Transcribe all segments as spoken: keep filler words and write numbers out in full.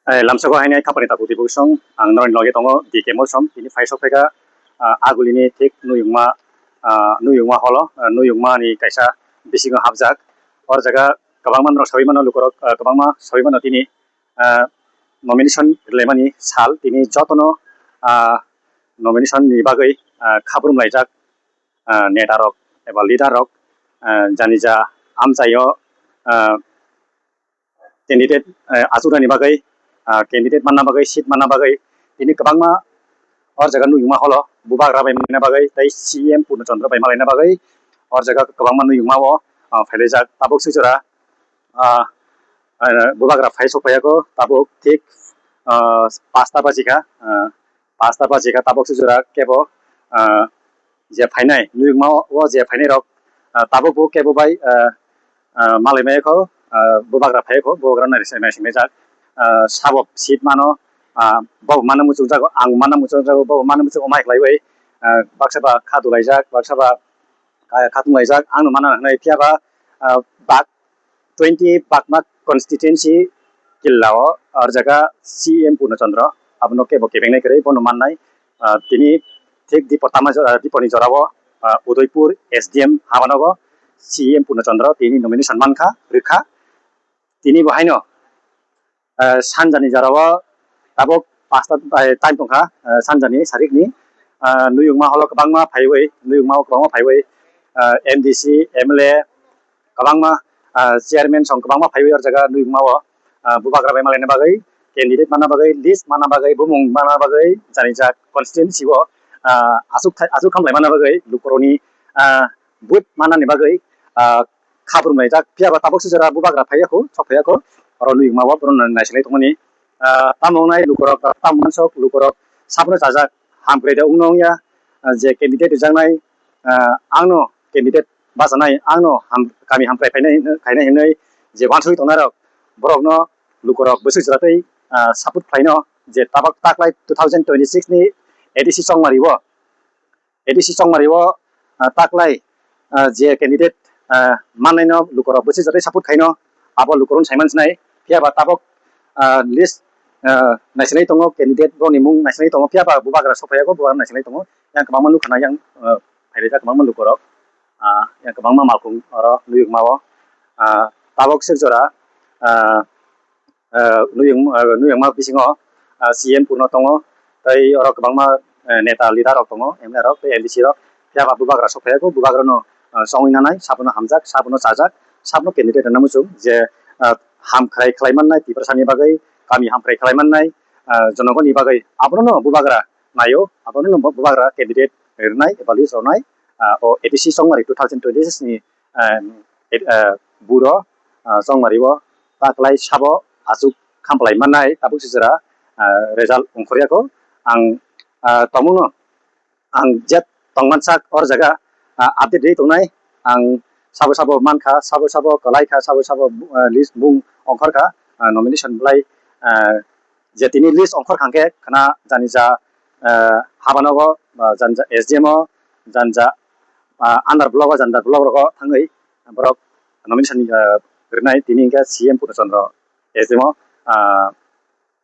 Eh, lamsako hainai khapani tabu tibuk song ang norokni loge tongo D K Molsom, tini phaisok phaikha, ah, agulini thik nuyungma, ah, nuyungma holo, ah, nuyungma ni kaisa bisingo hapjak. Or jaga kwbangma norok sawi mano, lukurok, ah, kwbangma sawi mano tini, ah, nomination rwlaimani sal, tini jotono, ah, nomination ni bagwi, ah, khabrumlaijak, ah, neta rok eba leader rok, ah, janija amchaio, ah, candidate, eh, achuknani bagwi, ah, candidate manna bagwi, seat manna bagwi, tini kwbangma or jaga nuyungma holo bubagra bai manna bagwi tei C M Purno Chandra bai malaina bagwi or jaga kwbangma nuyungma o, ah, phailaijak. Tabuk swijora, ah, ah, bubagra phai sok phaiyago, tabuk thik, ah, pasta bajikha, ah, pasta bajikha, tabuk swijora kebo, ah, je phainai, nuyungma o je phainai rok, ah, tabuk bo kebo bai, ah, ah, malai mai kho, ah, bubagra phai kho, bubagra nai se nai sini jak, ah, sabo seat mano, ah, bo mana muchung jago, ang mana muchung jago, bo mana muchung omai khlai bai, ah, baksa ba kha dulai jak, baksa ba, ah, khatung lai jak, ang no mana nai phiya ba, ah, bak twenty Bagma constituency killa o, or jaga C M Purno Chandra, abono kebo kebengnai kwrwi, bono mannai, ah, tini thik Dipo tama jora, Diponi jora o, ah, Udaipur S D M habanogo C M Purno Chandra tini nomination mankha, rwkha. Tini bo haino, ah, sanjani jora o tabuk pasta, ah, time tongkha, ah, sanjani sarikni, ah, nuyungma holo kwbangma phaiwi, nuyungma o kwbangma phaiwi, ah, M D C, M L A, kwbangma, ah, chairman song kwbangma phaiwi or jaga nuyungma o, ah, bubagra bai malaina bagwi, candidate manna bagwi, list manna bagwi, bumung manna bagwi, jani jak constituency o, ah, aswk thai-, aswk khamlai manna bagwi, lukurokni, ah, vote mannani bagwi, ah, khabrumlaijak. Phiya ba tabuk swijora bubagra phaiya kho, sok phaiya kho, oro nuyungma o bono naisilai tongmani, ah, tamo wngnai lukurok, tamo mansok lukurok, sabono chajak, hamkrai da wngno wngya, ah, je candidate rijaknai, ah, angno candidate bachanai, angno ham-, kami hamkrai phainai, khainai hinwi je uansugwi tongnai rok, borokno lukurok bwswk jora tei, ah, support khlaino je tabuk taklai two thousand twenty-six ni A D C chongmari o, A D C chongmari o, ah, taklai, ah, je candidate, ah, mannaino lukurok bwswk jora tei support khaino, abo lukurokno saiman sinai, phiya ba tabuk, ah, list, ah, naisinai tongo, candidate rokni mung naisinai tongo, phiya ba bubagra sok phaiya kho, bubagra naisinai tongo, yang kwbangma nukha na yang, ah, phailaijak kwbangma lukurok, ah, yang kwbangma malkhung oro nuyungma o, ah, tabuk swijora, ah, ah, nuyung-, ah, nuyungma bisingo, ah, C M Purno tongo, tei oro kwbangma, eh, neta leader rok tongo, M L A rok tei M D C rok, phiya ba bubagra sok phaiya kho, bubagrano, ah, chongwi nanai, sabono hamjak, sabono chajak, sabono candidate rwna muchung je, ah, hamkrai khlai mannai Tiprasani bagwi, kami hamkrai khlai mannai, ah, jonogoni bagwi, abono bubagra naio, abono bubagra candidate rwnai eba list rwnai, ah, o A D C chongmari two thousand twenty-six ni, ah, ed-, ah, buro, ah, chongmari o taklai sabo aswk khamplai mannai tabuk sijora, ah, result ongkhorya kho. Ang, ah, tongmungno ang jet tongmansak or jaga, ah, update rwi tongnai. Ang sabo sabo mankha, sabo sabo kwlaikha, sabo sabo, ah, list bung ongkhorkha, ah, nomination bwlai, ah, je tini list ongkhor khangkhe khna jani ja, ah, habanogo, ah, jani ja S D M o, jani ja, ah, under block o, jani ja block rogo thangwi borok nomination, ah, rwnai tini hwnkhe C M Purno Chandra S D M o, ah,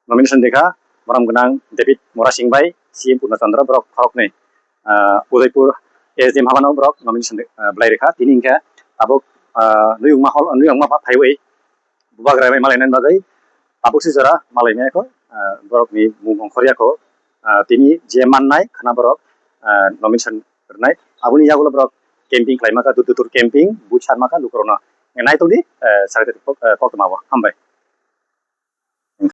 nomination rikha, borom gwnang David Murasing bai C M Purno Chandra borok khoroknwi, ah, Udaipur S D M habano borok nomination ri-, ah, bwlai rikha. Tini hwnkhe tabuk, ah, nuyungma hol, nuyungma pha phaiwi bubagra bai malainani bagwi tabuk sijora malai maya kho, ah, borokni mung ongkhorya kho, ah, tini je mannai khna borok, ah, nomination rwnai. Aboni yagulo borok camping khlai maka, dur dur camping, buchar maka lukurokno. Nai tongdi, ah, sari tari kok, ah, koktwma bo. Hambai.